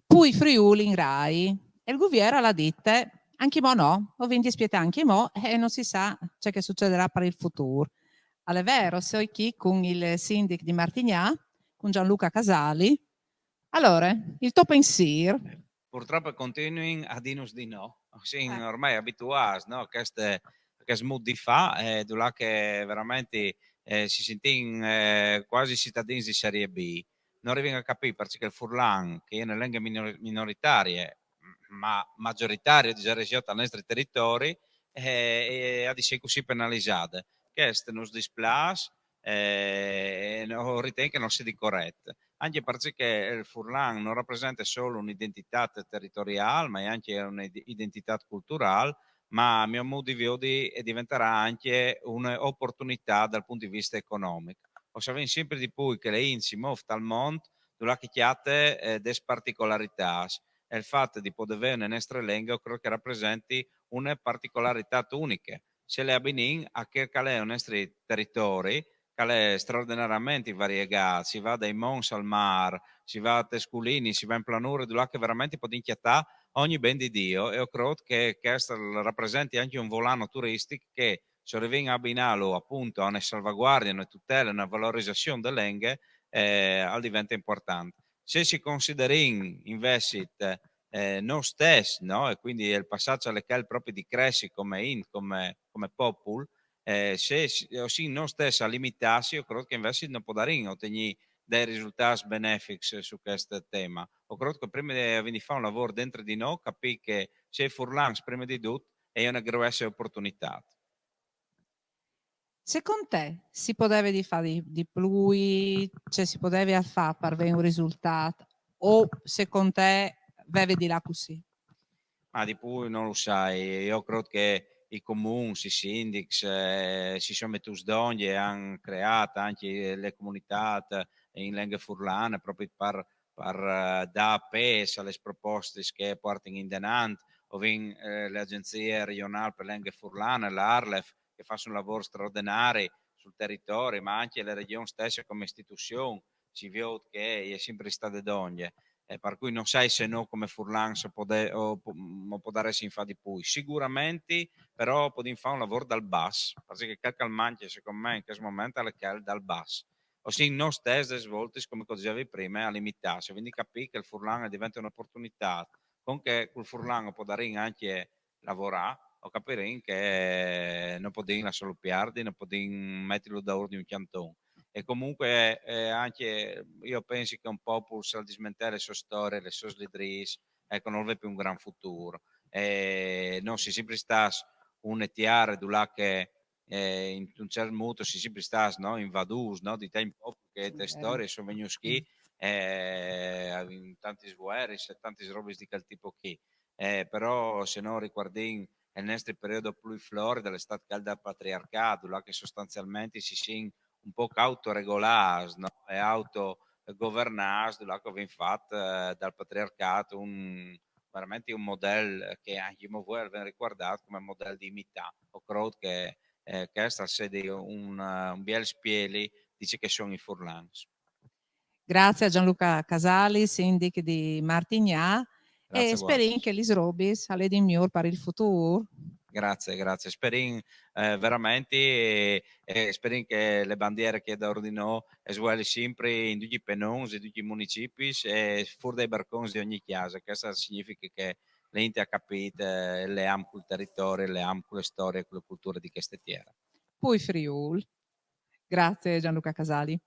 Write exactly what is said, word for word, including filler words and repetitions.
Pui Friûl in Rai. E il guvier al à dite: «Ancjemò no, o vin di spietâ ancjemò e no si sa ce che al sucedarà par il futûr.» Al è vêr, o soi chi cun il sindic di Martignà, cun Gianluca Casali. Alore, il to pensîr? Purtrop a continuin a dînus di no. O sin Eh. ormai abituâts, no, a chest, a chest mût di fâ, eh, dulà che verementri, eh, si sintìn, eh, cuasi citadins di serie B. No rivìn a capî parcè che il furlan, che e je une lenghe minor-, minoritarie, ma maggioritarie, o disarès jo, tal nestri teritori, eh, e, e à di sei cussì penalizade. Chest nus displâs, eh, e no, o ritìn che nol sedi coret. Ancje parcè che il furlan nol rapresente sôl une identitât teritoriâl, ma e je ancje une id-, identitât culturâl, ma a gno mût di viodi e deventarà ancje une oportunitât dal pont di viste economic. O savìn simpri di plui che la int si môf tal mont dulà che e cjate, eh, des particolaritâts. E il fat di podê vê une nestre lenghe, o crôt che e rapresenti une particolaritât uniche. Se le abinìn a chel che al è il nestri teritori, che al è straordenariamentri variegât, si va dai monts al mâr, si va tes culinis, si va in planure, dulà che verementri o podìn cjatâ ogni ben di Diu, e o crôt che chest al rapresenti ancje un volano turistic che, se o rivìn a abinâlu apont a une salvaguardie, une tutele, une valorizazion de lenghe, eh, al devente impuartant. Se si considerìn invezit, eh, nô stes, no? E cuindi il passaç al è chel propit di cressi come int, come, come popul, eh, se si, o sin nô stes a limitâsi, o crôt che invezit no podarìn otignî dai risultâts benefics su chest teme. O crôt che prime o vin di fâ un lavôr dentri di nô, capî che sei furlans prime di dut e je une gruesse oportunitât. Secont te si podeve di fâ di, di plui, ce si podeve fâ par vê un risultât, o secont te veve di lâ cussì? Ma di plui no lu sai, jo o crôt che i comuns, i sindics, eh, si son metûts dongje e a àn creât ancje la comunitât in lenghe furlane, propit par, par, eh, dâ pês a lis propostis che a puartin indenant. O vin, eh, la Agjenzie Regjonâl pe Lenghe Furlane, la ARLeF, che e fâs un lavôr straordenari sul teritori, ma ancje la Regjon stesse come istituzion si viôt che e je simpri stade dongje. E par cui no sai se nô come furlans o podè-, o po-, o podaressin fâ di plui. Siguramentri, però, o podìn fâ un lavôr dal bas, parcè che chel che al mancje, secont me, in chest moment al è chel dal bas. O sin nô stes des voltis, come che o disevi prime, a limitâsi. Cuindi capî che il furlan al devente une oportunitât, cuant che cul furlan o podarìn ancje lavorâ, o capirìn che no podìn lassâlu pierdi, no podìn metilu daûr di un cjanton. E comuncue, eh, ancje jo o pensi che un popul, se al dismentee la sô storie, lis sôs lidriis, eco, nol vê plui un grant futûr. E nô o sin simpri stâts une tiere dulà che, eh, intun cert mût o sin simpri stâts, no, invadûts, no, di tancj popui che te storie a son vignûts chi, eh, in tantis vueris e tantis robis di chel tipo chi. Eh, però se nô o ricuardìn il nestri periodi plui florit al è stât chel dal patriarcât, dulà che sostanzialmentri si sin un pôc autoregolâts, no? E autogovernâts, dulà che o vin fat, eh, dal patriarcât un, verementri un model che ancjemò vuê al ven ricuardât come model di imitâ. O crôt che, eh, chest al sedi un, eh, un biel spieli di ce che a son i furlans. Graciis a Gianluca Casali, sindic di Martignà, e Graciis a sperìn vualtris. Che lis robis a ledin miôr par il futûr. Graciis, graciis. Sperìn, eh, verementri, e, e sperìn che la bandiere che e je daûr di nô e svoli simpri in ducj i penons, in ducj i municipis e fûr dai barcons di ogni cjase. Chest al significhe che la int e à capît, eh, il leam cul teritori, il leam cu la storie, cu la culture di cheste tiere. Pui Friûl. Graciis Gianluca Casali.